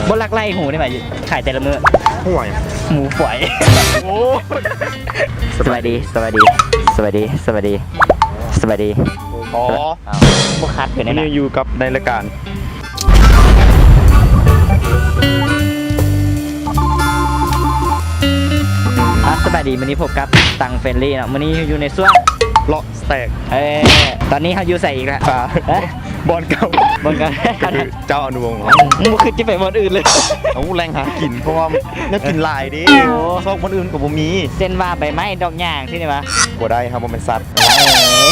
ບໍ່ຫຼັກໄຫຼຫູໄດ້ໄໝ? ຂາຍແຕ່ລະມື້ ຫວຍ ໝູຝອຍ. ໂອ້ ສະບາຍດີ ສະບາຍດີ ສະບາຍດີ ສະບາຍດີ ສະບາຍດີ. ອໍ ເອົ້າ ບໍ່ຄັດຢູ່ໃນນັ້ນ ນີ້ຢູ່ກັບໃນລາຍການ. ອ່າ ສະບາຍດີ ມື້ນີ້ພົບກັບຕັງ Friendly ເນາະ. ມື້ນີ້ຢູ່ໃນຊ່ວງເລາະສະແຕັກ. ເອີ ຕອນນີ້ເຮົາຢູ່ໃສອີກລະ? ອ່າ ເອີ ບ່ອນເກົ່າ ບ່ອນເກົ່າ ກໍຄືເຈົ້າອະນຸວົງ. ອືມ ບໍ່ຄິດຈະໄປບ່ອນອື່ນເລີຍ. ເອົາ ແຫຼ່ງຫາກິນ ເພາະວ່າແນວກິນຫຼາຍເດ້. ໂອ້ ຊອກບ່ອນອື່ນກໍບໍ່ມີ ເຊັ່ນວ່າໃບໄມ້ ດອກຫຍ້າ ຈັ່ງຊີ້ນີ້ຫວາ? ບໍ່ໄດ້ ເຮົາບໍ່ແມ່ນສັດ. ເອີ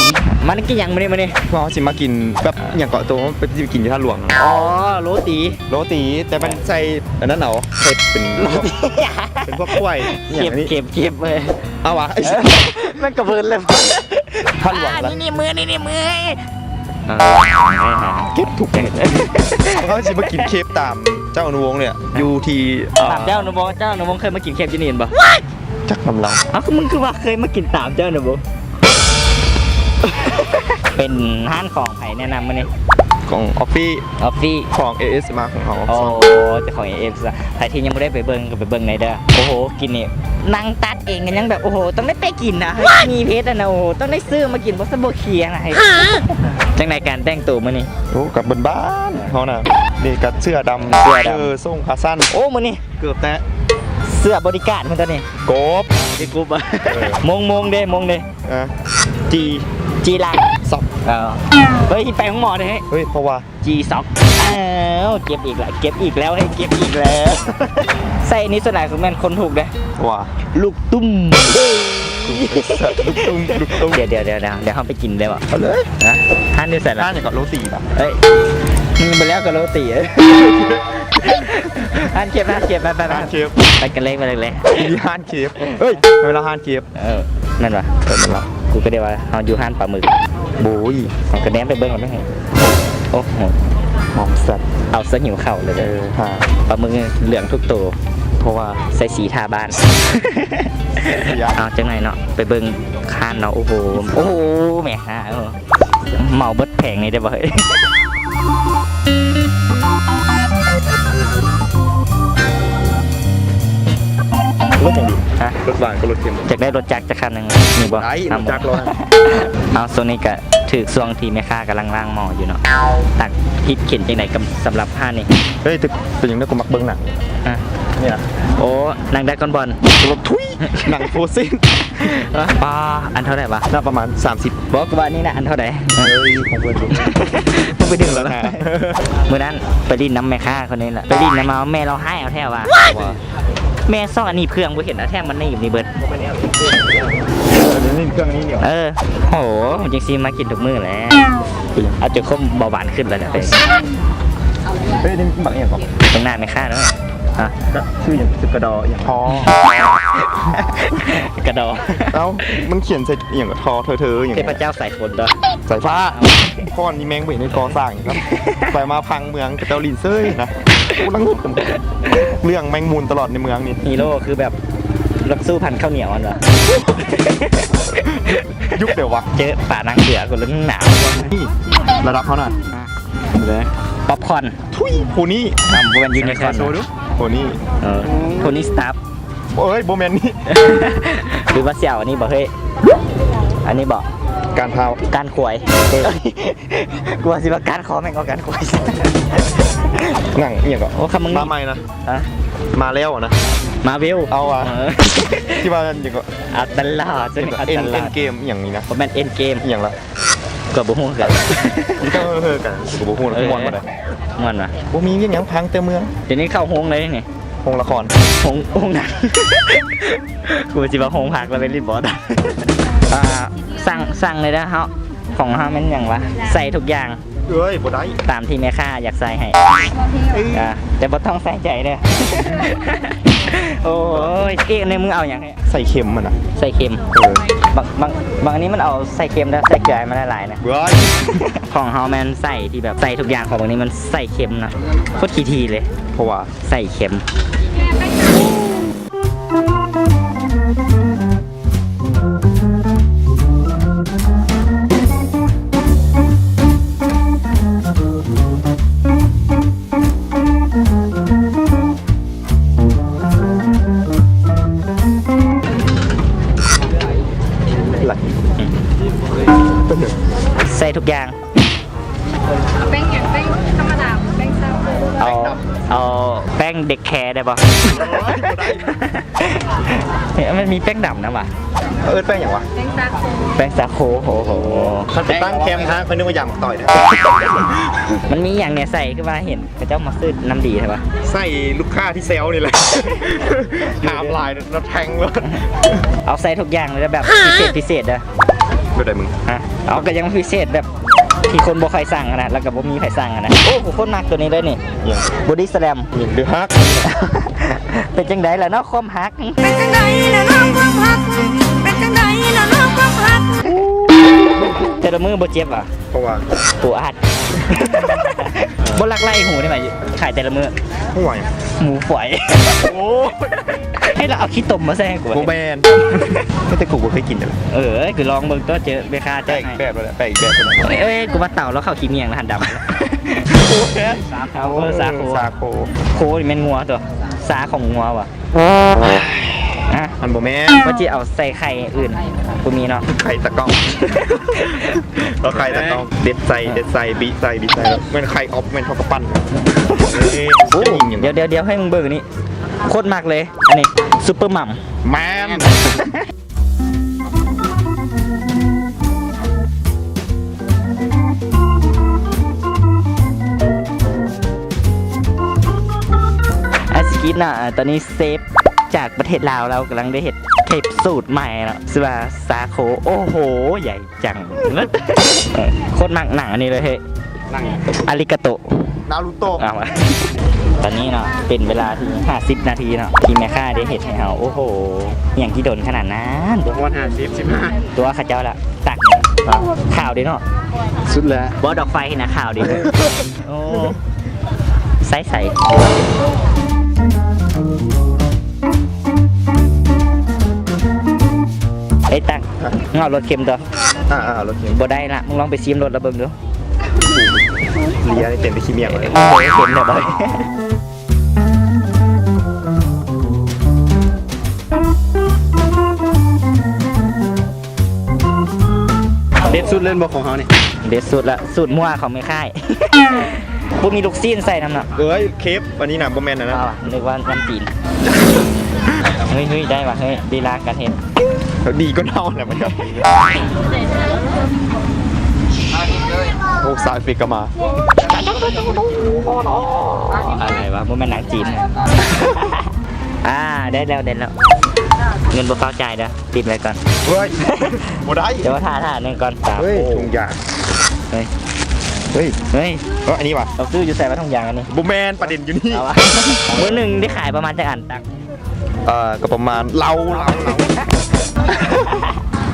ມາກິນຫຍັງມື້ນີ້? ມື້ນີ້ເຮົາຊິມາກິນແບບ ຫຍັງເກາະ ໂຕເຮົາໄປກິນຢູ່ທ່າຫຼວງ. ອໍ ໂລຕີ ໂລຕີ ແຕ່ມັນໃສ່ອັນນັ້ນເອົາ ເຮັດເປັນ ໂລຕີ ເປັນພວກກ້ວຍ ຫຍັງນີ້ ເກັບ ເກັບ ເກັບເລີຍ. ເອົາຫວາ? ມັນກໍເບີນແລ້ວ ທ່ານຫວັງລະ ນີ້ ນີ້ມື ນີ້ ນີ້ມື. ອ່າ ເກັບທຸກ ເຮົາຊິມາກິນເຄບຕາມເຈົ້າອະນຸວົງເລີຍ ຢູ່ທີ່ ຕາມເຈົ້າອະນຸວົງ. ເຈົ້າອະນຸວົງເຄີຍມາກິນເຄບຢູ່ນີ້ແມ່ນບໍ່? ຈັກນຳລາວ. ເອົ້າ ມຶງຄືວ່າເຄີຍມາກິນຕາມເຈົ້າອະນຸວົງ? ເປັນຮ້ານຂອງໃຜແນະນຳມື້ນີ້? ຂອງອອບຟີ້ ອອບຟີ້ ຂອງເອເອສ ມາຂອງເຮົາ. ໂອ້ ເຈົ້າຂອງເອເອສ ໃຜທີ່ຍັງບໍ່ໄດ້ໄປເບິ່ງກໍໄປເບິ່ງແດ່ເດີ. ໂອ້ໂຫ ກິນນີ້ນັ່ງຕັດເອງກໍຍັງແບບ ໂອ້ໂຫ ຕ້ອງໄດ້ໄປກິນນະ ມີເພັດຫັ້ນນະ. ໂອ້ໂຫ ຕ້ອງໄດ້ຊື້ມາກິນ ບໍ່ຊັ້ນບໍ່ເຄຍນະ. ຈັ່ງໃດການແຕ່ງໂຕມື້ນີ້? ໂອ້ ກໍບ້ານໆ ເຮົານະ ນີ້ກໍເສື້ອດຳ ເສື້ອດຳ ເອີ ສົ້ງຂາສັ້ນ. ໂອ້ ມື້ນີ້ເກີບແຕະ ເສື້ອບໍດີກາດມື້ຕົວນີ້ ກົບ ເດກົບ. ເອີ ໂມງ ໂມງເດ້ ໂມງເດ້. ອ່າ ຈີ ຈີລາ ຊອກ. ເອີ ເຮີ້ຍ ໄປໂຮງໝໍເດ້. ເຮີ້ຍ ເພາະວ່າ ຈີຊອກ. ອ້າວ ເຈັບອີກແລ້ວ ເຈັບອີກແລ້ວ ເຮີ້ຍ ເຈັບອີກແລ້ວ. ໃສ່ນີ້ສ່ວນຫຼາຍຄືແມ່ນຄົນຖືກເດ້. ວ່າ ລູກຕຸ້ມ. ລູກຕຸ້ມ ລູກຕຸ້ມ. ດຽວ ດຽວ ດຽວ ດຽວເຮົາໄປກິນໄດ້ບໍ່? ເອົາເລີຍ. ຮະ? ຮ້ານຢູ່ໃສລະ? ຮ້ານຫຍັງເກາະ? ໂລຕີລະ. ເອີຍ ມື້ໄປແລ້ວກໍໂລຕີ. ຮ້ານເຄບ ຮ້ານເຄບ ໄປ ໄປ ໄປ ຮ້ານເຄບ ໄປກັນເລີຍ ໄປເລີຍ. ມີຮ້ານເຄບ. ເອີຍ ເວລາຮ້ານເຄບ. ເອີ ແມ່ນຫວາ? ເອີ ແມ່ນລະ. ກູກໍໄດ້ວ່າເຮົາຢູ່ຮ້ານປາໝຶກ. ໂອ້ຍ ເຮົາກໍແນມໄປເບິ່ງເອົາແມ່. ໂອ້ໂຫ ມອງສັດ ເອົາຊະຫິວເຂົ້າເລີຍ. ເອີ ປາໝຶກເຫຼືອງທຸກໂຕ ເພາະວ່າໃສ່ສີທາບ້ານ. ເອົາ ຈັ່ງໃດເນາະ ໄປເບິ່ງຮ້ານເນາະ. ໂອ້ໂຫ ໂອ້ໂຫ ແມ່ ເອົາ ເໝົາເບິດແຜງນີ້ໄດ້ບໍ່ເຮີ້ຍ? ລົດຫຍັງດີ? ຮະ? ລົດຫວານກັບລົດເຄັມ. ຢາກໄດ້ລົດຈັກຈັກຄັນໜຶ່ງ ມີບໍ່? ໄດ້ ລົດຈັກລົດ. ເອົາ ຊ່ວງນີ້ກະຖືກຊ່ວງທີ່ແມ່ຄ້າກຳລັງລ້າງໝໍ້ຢູ່ເນາະ. ຕັກຜິດເຂັນຈັ່ງໃດກັບ ສຳລັບຮ້ານນີ້? ເຮີ້ຍ ແຕ່ເປັນຫຍັງເດີ ກູມັກເບິ່ງໜັງ. ຮະ? ນີ້ນະ. ໂອ້ ໜັງດຣາກອນບອນ. ໂອ້ ທຸຍ ໜັງໂຟເຊັນ. ປາ ອັນເທົ່າໃດຫວາ? ໜ້າປະມານສາມສິບ. ບໍ່ ກູວ່ານີ້ນະ ອັນເທົ່າໃດ? ເອີຍ ຂອງເພິ່ນ ມຶງໄປດຶງແລ້ວນະ. ມື້ນັ້ນໄປຫຼິ້ນນຳແມ່ຄ້າຄົນນີ້ລະ ໄປຫຼິ້ນນຳ ເອົາ ແມ່ລາວຮ້າຍເອົາແທ້ວ່າ ວ່າ ແມ່ຊອກອັນນີ້ເພື່ອງບໍ່ເຫັນ ເອົາແທ້ມາໜີບນີ້ເບິດ. ເອີ ໂຫ ຈັ່ງຊີ້ມາກິນທຸກມື້ແຫຼະ. ເອົາຈົນຄວາມເບົາຫວານຂຶ້ນແລ້ວນະ. ເອີຍ ນີ້ບັກອີ່ຫຍັງເກາະ? ເບິ່ງໜ້າແມ່ຄ້າເນາະ. ຮະ? ຊື່ຫຍັງ? ຊື່ກະດໍ ອີ່ຫຍັງ? ທໍ ກະດໍ. ເອົ້າ ມັນຂຽນໃສ່ອີ່ຫຍັງ? ທໍ ເທີ ເທີ ອີ່ຫຍັງ? ເທບພະເຈົ້າສາຍຝົນເດີ ສາຍຟ້າ. ເອົ້າ ກ່ອນນີ້ແມ່ງບໍ່ເຫັນໄດ້ກໍ່ສ້າງອີກເນາະ ໄປມາພັງເມືອງ ເຂົາເຈົ້າຫຼິ້ນເຊີຍນະ. ໂອ້ ລັງເລື່ອງແມ່ງມ່ວນຕະຫຼອດໃນເມືອງນີ້. ຮີໂຣຄືແບບນັກສູ້ພັນເຂົ້າໜຽວຫັ້ນຫວາ? ຍຸກໃດຫວາ? ເຈີປານາງເສືອ ກູເລີຍໜາວ. ນີ້ລະດັບເຮົານະ. ເອີ ປັອບຄອນ. ທຸຍ ໂພນີ. ອ່າ ບໍ່ແມ່ນຢູນິຄອນ. ໂຊດູ ໂພນີ. ເອີ ໂທນີສະຕາບ. ເອີຍ ບໍ່ແມ່ນນີ້. ຫຼືວ່າຊິເອົາອັນນີ້ບໍ່ເຮີ້ຍ? ອັນນີ້ບໍ່? ການພາວ ການຂວາຍ. ເອີ ກູວ່າຊິວ່າການຄໍແມ່ນເອົາການຂວາຍ. ໜັງອີ່ຫຍັງເກາະ? ໂອ້ ຄຳມຶງນີ້ ມາໃໝ່ນະ. ຮະ? ມາແລ້ວນະ ມາເວວ. ເອົາວ່າ ເອີ ທີ່ວ່າຫຍັງເກາະ? ເອົາຕະຫຼອດ ເອັນ ເອັນເກມອີ່ຫຍັງນີ້ນະ. ບໍ່ແມ່ນເອັນເກມ. ອີ່ຫຍັງລະ? ກໍບໍ່ຮູ້ຄືກັນ. ເຈົ້າເຮີກັນ ກູບໍ່ຮູ້ນະ. ເອີ ມ່ວນບໍ່ໄດ້ ມ່ວນຫວາ? ບໍ່ມີວຽກຫຍັງ ພັງແຕ່ເມືອງ. ດຽວນີ້ເຂົ້າໂຮງເລີຍນີ້ ໂຮງລະຄອນ ໂຮງ ໂຮງໜັງ. ກູຊິວ່າໂຮງພັກລະເວລີບອດ. ອ່າ ສັ່ງ ສັ່ງເລີຍເດີເຮົາ. ຂອງເຮົາແມ່ນຫຍັງຫວາ? ໃສ່ທຸກຢ່າງ. ເອີຍ ບໍ່ໄດ້ ຕາມທີ່ແມ່ຄ້າຢາກໃສ່ໃຫ້. ເອີຍ ອ່າ ແຕ່ບໍ່ຕ້ອງໃສ່ໃຈເດີ. ໂອ້ຍ ເອີ ໃນມືເອົາຫຍັງ? ໃສ່ເຄັມຫັ້ນນະ. ໃສ່ເຄັມ. ເອີ ບາງ ບາງ ບາງອັນນີ້ມັນເອົາໃສ່ເຄັມແລ້ວໃສ່ເກືອໃຫ້ມັນຫຼາຍໆນະ. ເວີຍ ຂອງເຮົາແມ່ນໃສ່ທີ່ແບບໃສ່ທຸກຢ່າງ ຂອງບາງນີ້ມັນໃສ່ເຄັມນະ ໂຄດຂີ້ຖີ່ເລີຍ ເພາະວ່າໃສ່ເຄັມ. ຢ່າງ ແປ້ງຫຍັງ? ແປ້ງທຳມະດາ ແປ້ງຊາໂຄ ເອົາ ເອົາແປ້ງເດັກແຄໄດ້ບໍ່? ໂອ້ຍ ບໍ່ໄດ້ ເອີ ມັນມີແປ້ງດຳນຳຫວາ? ເອີ້ນແປ້ງຫຍັງຫວາ? ແປ້ງຊາໂຄ ແປ້ງຊາໂຄ. ໂອ້ໂຫ ຄັນໄປຕັ້ງແຄມຮ້ານ ຂ້ອຍນຶກວ່າຢາງໝາກຕ່ອຍເດ້. ມັນມີຫຍັງແດ່ໃສ່ ຄືວ່າເຫັນເຂົາເຈົ້າມັກຊື້ນ້ຳດີແທ້ຫວາ? ໃສ່ລູກຄ້າທີ່ແຊວນີ້ແຫຼະ ຖາມຫຼາຍ ລະແທງໂລດ. ເອົາໃສ່ທຸກຢ່າງເລີຍ ແບບພິເສດພິເສດເດີ. ແບບໃດມຶງ? ຮະ? ເອົາ ກະຍັງພິເສດແບບທີ່ຄົນບໍ່ຄ່ອຍສັ່ງຫັ້ນນະ ແລ້ວກະບໍ່ມີໃຜສັ່ງຫັ້ນນະ. ໂອ້ ກູໂຄດມັກໂຕນີ້ເລີຍນີ້. ຫຍັງ? ບໍດີ້ສະແລມ. ຫຍັງ? ຫຼື ຮັກ. ເປັນຈັ່ງໃດລະເນາະຄວາມຮັກ? ເປັນຈັ່ງໃດລະເນາະຄວາມຮັກ? ເປັນຈັ່ງໃດລະເນາະຄວາມຮັກ? ແຕ່ລະມື້ບໍ່ເຈັບຫວາ? ເພາະວ່າປູອັດ ບໍ່ລັກໄລ່ຫູໄດ້ໄໝ? ຂາຍແຕ່ລະມື້. ຫວຍ ໝູຝອຍ. ໂອ້ຍ ໃຫ້ລາວເອົາຂີ້ຕົມມາໃສ່ໃຫ້ກູ. ບໍ່ແມ່ນ ແຕ່ກູບໍ່ເຄີຍກິນເລີຍ. ເອີ ຄືລອງເບິ່ງຕົວະ ເຈີແມ່ຄ້າຈັດໃຫ້. ແປກແບບແລ້ວແຫຼະ ແປກອີກແບບແລ້ວ. ເອີຍ ກູວ່າເຕົາລາວເຂົ້າຂີ້ໝ້ຽງລະຫັ້ນດຳ. ໂອ້ຍ ຊາໂຄ ຊາໂຄ ຊາໂຄ. ໂຄນີ້ແມ່ນງົວຕົວະ ຊາຂອງງົວຫວາ? ອ່ະ ມັນບໍ່ແມ່ນ ວ່າຊິເອົາໃສ່ໄຂ່ອື່ນ ບໍ່ມີເນາະ. ໄຂ່ຕະກອງ ເອົາໄຂ່ຕະກອງ ເດັດໃສ່ ເດັດໃສ່ ບິໃສ່ ບິໃສ່. ແມ່ນໄຂ່ອອບ ແມ່ນເຂົາກະປັ່ນ. ເອີຍ ໂອ້ ດຽວໆໆ ໃຫ້ມຶງເບິ່ງນີ້ ໂຄດມັກເລີຍ ອັນນີ້ຊຸບເປີໝ່ຳ. ແມ່ນ. ອາຊິກິດນະ ຕອນນີ້ເຊຟຈາກປະເທດລາວ ລາວກຳລັງໄດ້ເຮັດເຄຣບສູດໃໝ່ເນາະ ຊື່ວ່າຊາໂຄ. ໂອ້ໂຫ ໃຫຍ່ຈັງ ໂຄດມັກໜັງອັນນີ້ເລີຍເຮີ້ຍ. ໜັງອາລິກາໂຕ ນາຣູໂຕະ. ເອົາ ຕອນນີ້ເນາະ ເປັນເວລາທີ່ຫ້າສິບນາທີເນາະ ທີ່ແມ່ຄ້າໄດ້ເຮັດໃຫ້ເຮົາ. ໂອ້ໂຫ ຫຍັງທີ່ດົນຂະໜາດນັ້ນ? ບໍ່ຮອດຫ້າສິບ ສິບຫ້າ ຕົວເຂົາເຈົ້າລະ. ຕັກຂາວເດ້ເນາະ. ສຸດແລ້ວ ບໍ່ ດອກໄຟນະ ຂາວເດ້. ໂອ້ ໃສໆ. ເອີຍ ຕັກ ເອົາລົດເຄັມຕົວະ. ອ່າໆ ລົດເຄັມ ບໍ່ໄດ້ລະ ມຶງລອງໄປຊີມລົດລະເບິ່ງດູ. ເລຍ ເຕັມໄປຂີ້ໝ້ຽງເລີຍ. ເອີ ເຄັມແທ້ບໍ່? ເດັດສຸດເລີຍບໍ່ຂອງເຮົານີ້? ເດັດສຸດລະ ສູດມົ້ວຂອງແມ່ຄ້າ. ບໍ່ມີລູກຊີ້ນໃສ່ນຳເນາະ. ເອີຍ ເຄຣບອັນນີ້ນະ ບໍ່ແມ່ນອັນນັ້ນ. ອ້າວ ນຶກວ່ານ້ຳຕີນ. ເຮີ້ຍໆ ໄດ້ຫວາ ເຮີ້ຍ ລີລາການເຮັດ. ດີກວ່າເຮົາແຫຼະ ມັນກະ ໂອ້ ສາຍເຟກກະມາ. ອະໄລຫວາ ບໍ່ແມ່ນໜັງຈີນ. ອ່າ ໄດ້ແລ້ວ ໄດ້ແລ້ວ. ເງິນບໍ່ຟ້າວຈ່າຍເດີ ຕິດໄວ້ກ່ອນ. ເຮີ້ຍ ບໍ່ໄດ້ ດຽວຖ້າ ຖ້າໜຶ່ງກ່ອນ. ເຮີ້ຍ ໂອ້ ຖົງຢາງ. ເຮີ້ຍ ເຮີ້ຍ ເຮີ້ຍ ເອີ ອັນນີ້ຫວາ? ເຮົາຊື້ຢູ່ໃສຫວາ ຖົງຢາງອັນນີ້? ບໍ່ແມ່ນ ປະເດັນຢູ່ນີ້. ເອົາຫວາ ມື້ໜຶ່ງໄດ້ຂາຍປະມານຈັກອັນ ຕັກ? ເອີ ກະປະມານ ເລົ່າ ເລົ່າ ເລົ່າ.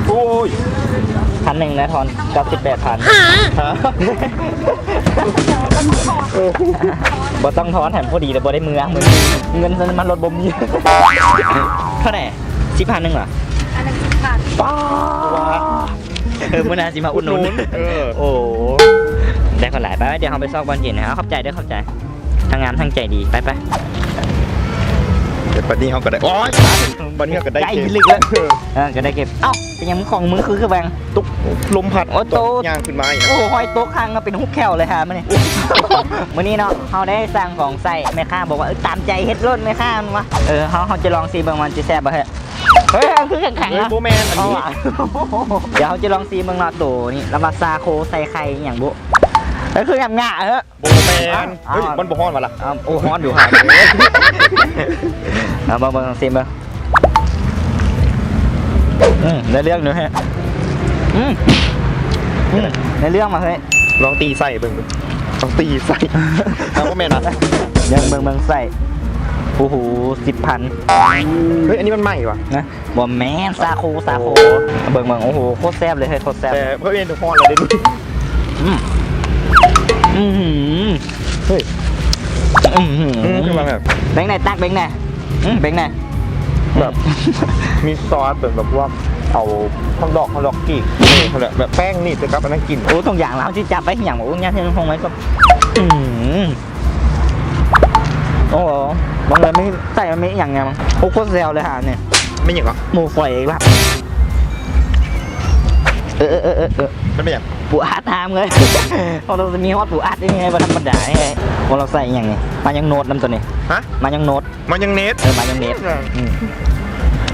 ໂອ້ຍ ພັນໜຶ່ງນະ ທອນເກົ້າສິບແປດພັນ. ຮະ? ບໍ່ຕ້ອງທອນ ແຖມພໍດີແລ້ວ ບໍ່ໄດ້ເມືອ ເງິນ ເງິນມັນລົດບໍ່ມີ. ເທົ່າໃດ? ສິບພັນໜຶ່ງຫວາ? ອັນໜຶ່ງສິບພັນ. ປ້າ ເອີ ມື້ໜ້າຊິມາອຸດໜູນ. ອຸດໜູນ ເອີ ໂອ້ ໄດ້ຄົນຫຼາຍ. ໄປ ດຽວເຮົາໄປຊອກບ່ອນກິນ. ເອົາ ຂອບໃຈເດີ ຂອບໃຈ. ທັງງາມທັງໃຈດີ ໄປໆ. ແຕ່ບັດນີ້ເຮົາກະໄດ້ ໂອ້ຍ ບັດນີ້ເຮົາກະໄດ້ ໃກ້ເຄຣບລຶກແລ້ວ. ເອີ ກະໄດ້ເຄຣບ. ເອົ້າ ເປັນຫຍັງຂອງມຶງຄື ຄືແບງ ຕົກ ລົມພັດ. ໂອ້ໂຕ ຕົກ ຍ່າງຂຶ້ນມາອີກ. ໂອ້ ຫ້ອຍຕົກຂ້າງເນາະ ເປັນຫຸບແຂ້ວເລີຍຫາມື້ນີ້. ມື້ນີ້ເນາະ ເຮົາໄດ້ສັ່ງຂອງໃສ່ ແມ່ຄ້າບອກວ່າ ເອີ ຕາມໃຈເຮັດໂລດແມ່ຄ້າ ມັນວ່າ. ເອີ ເຮົາ ເຮົາຈະລອງຊີມເບິ່ງວ່າມັນຊິແຊບບໍ່ເຮີ້ຍ. ເຮີ້ຍ ຄືແຂງໆ ເຮີ້ຍ ນະ. ບໍ່ແມ່ນອັນນີ້. ເອົາຫວາ ດຽວເຮົາຈະລອງຊີມເບິ່ງເນາະ ໂຕນີ້ລາວວ່າຊາໂຄໃສ່ໄຂ່ອີ່ຫຍັງບຸ. ເອີ ຄືຫຍາບຫຍາບເຮີ້ຍ. ບໍ່ແມ່ນ. ເຮີ້ຍ ມັນບໍ່ຮ້ອນຫວາລະ? ໂອ້ ຮ້ອນຢູ່ຫາ. ເອົາມາເບິ່ງ ຊີມເບິ່ງ. ອືມ ໄດ້ເລື່ອງຢູ່ເຮີ້ຍ. ອືມ ອືມ ໄດ້ເລື່ອງຫວາເຮີ້ຍ. ລອງຕີໃສ່ເບິ່ງ ລອງຕີໃສ່. ເອົາ ບໍ່ແມ່ນຫວາ? ເບິ່ງ ເບິ່ງ ເບິ່ງ ໃສ່. ໂອ້ໂຫ ສິບພັນ. ເຮີ້ຍ ອັນນີ້ມັນໃໝ່ຫວາ? ນະ ບໍ່ແມ່ນ ຊາໂຄ ຊາໂຄ. ໂອ້ ເບິ່ງ ເບິ່ງ ໂອ້ໂຫ ໂຄດແຊບເລີຍເຮີ້ຍ ໂຄດແຊບ. ແຕ່ເພິ່ນເຮັດຮ້ອນແລ້ວເດ້. ອືມ ອືມ ເຮີ້ຍ ອືມ ອືມ ຄືວ່າແບບ ເບິ່ງແດ່ ຕັກເບິ່ງແດ່ ອືມ ເບິ່ງແດ່ ແບບ ມີຊອສເປັນແບບພວກ ເອົາ ຮອດດອກ ຮອດດອກກີກ ຫັ້ນແຫຼະ ແບບແປ້ງໜີບໃສ່ກັບອັນນັ້ນກິນ. ໂອ້ ຖົງຢາງລາວຊິຈັບໄປຫຍັງວະ? ໂອ້ ຍາດເຮັດຫ້ອງໄວ້ກ່ອນ. ອືມ ໂອ້ ບາງເທື່ອມີໃສ່ ມັນມີອີ່ຫຍັງແດ່. ໂອ້ ໂຄດແຊວເລີຍຫານີ້. ແມ່ນຫຍັງເກາະ? ໝູຝອຍອີກລະ. ເອີ ເອີ ເອີ ເອີ ເອີ ມັນເປັນຫຍັງ? ປູອັດຫ້າມເລີຍ ຂອງເຮົາຈະມີຮອດປູອັດນີ້ໄງ ບໍ່ທຳມະດາໄງ. ຂອງເຮົາໃສ່ອີ່ຫຍັງນີ້? ມາຍອງໂນດນຳຕົວນີ້. ຮະ? ມາຍອງໂນດ. ມາຍອງເນດ. ເອີ ມາຍອງເນດ. ອືມ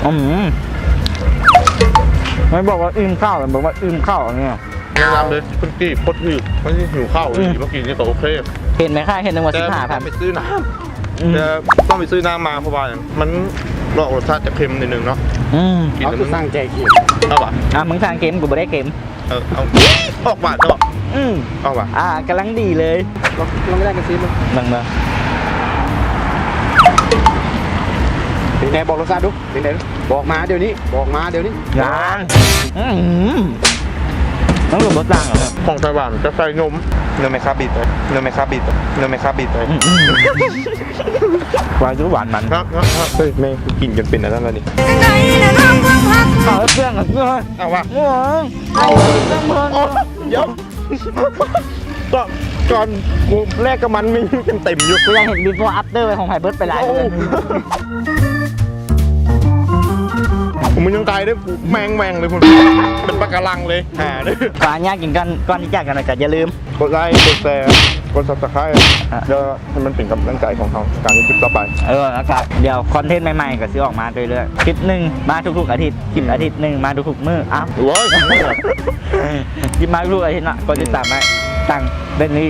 ອືມ ໃຫ້ບອກວ່າອີ່ມເຂົ້າ ບອກວ່າອີ່ມເຂົ້າອັນນີ້. ແນະນຳເລີຍ ເພິ່ນຈີບໂຄດຖືກ ມັນຊິຫິວເຂົ້າອີ່ຫຼີ ອືມ ມາກິນນີ້ກໍໂອເຄ. ເຫັນໄໝຄ່າ ເຫັນໜຶ່ງວ່າສິບຫ້າພັນ ແຕ່ຕ້ອງໄປຊື້ນ້ຳ ອືມ ແຕ່ຕ້ອງໄປຊື້ນ້ຳມາ ເພາະວ່າມັນອອກລົດຊາດຈະເຄັມໜ້ອຍໜຶ່ງເນາະ. ອືມ ກິນແລ້ວມັນ ເອົາ ກູສັ່ງແຈເຄັມ ເອົາຫວາ? ອ່າ ມຶງສັ່ງເຄັມ ກູບໍ່ໄດ້ເຄັມ. ເອີ ເອົາ ອອກຫວານເນາະ. ອືມ ອອກຫວານ. ອ່າ ກຳລັງດີເລີຍ. ລອງ ລອງໄດ້ກໍຊີມເບິ່ງ ເບິ່ງ ເບິ່ງ. ເປັນໄງ? ບອກລົດຊາດດູ. ເປັນໃດ? ບອກມາດຽວນີ້ ບອກມາດຽວນີ້. ຍັງ ອືມ ມັນຄືບໍ່ຕ່າງກັນ. ຂອງໄຕ້ຫວັນຈະໃສ່ນົມ. ນົມແມ່ຄ້າບີບເລີຍ ນົມແມ່ຄ້າບີບເລີຍ ນົມແມ່ຄ້າບີບເລີຍ. ອືມ ອືມ ຫວານຄືຫວານມັນ. ຄັບ ຄັບ ຄັບ. ເຮີ້ຍ ແມ່ງ ກິນຈົນເປັນອັນນັ້ນແລ້ວນີ້. ເອົາເຄື່ອງ ເອົາເຄື່ອງ ເອົາຫວາ? ໂອ້ຍ ເອົາເຄື່ອງ ດຽວ ຕອນ ຕອນກູແລກກັບມັນມີເຕັມໆຢູ່. ກູຢາກເຫັນ before after ໄວ້ຂອງໃຜເບິດໄປຫຼາຍເດືອນ. ໂອ້ ມຶງຍັງຕາຍເດ້ ແມ່ງແມ່ງເລີຍພຸ້ນ ເປັນປະກາລັງເລີຍ ຫາເດ້. ຂໍອະນຸຍາດກິນກ່ອນ ກ່ອນທີ່ຈາກກັນ ກໍຢ່າລືມກົດໄລ ກົດແຊ ກົດ Subscribe ແລ້ວໃຫ້ມັນເປັນກຳລັງໃຈຂອງເຮົາໃນການເຮັດຄລິບຕໍ່ໄປ. ເອີ ແລ້ວກໍດຽວຄອນເທັນໃໝ່ໆ ກໍຊິອອກມາເລື້ອຍໆ. ຄລິບໜຶ່ງມາທຸກໆອາທິດ ຄລິບອາທິດໜຶ່ງມາທຸກໆມື້. ອ້າວ ໂອ້ຍ ຄລິບມາທຸກອາທິດເນາະ ກົດຕິດຕາມໄວ້ ຕັ້ງເປັນນີ້.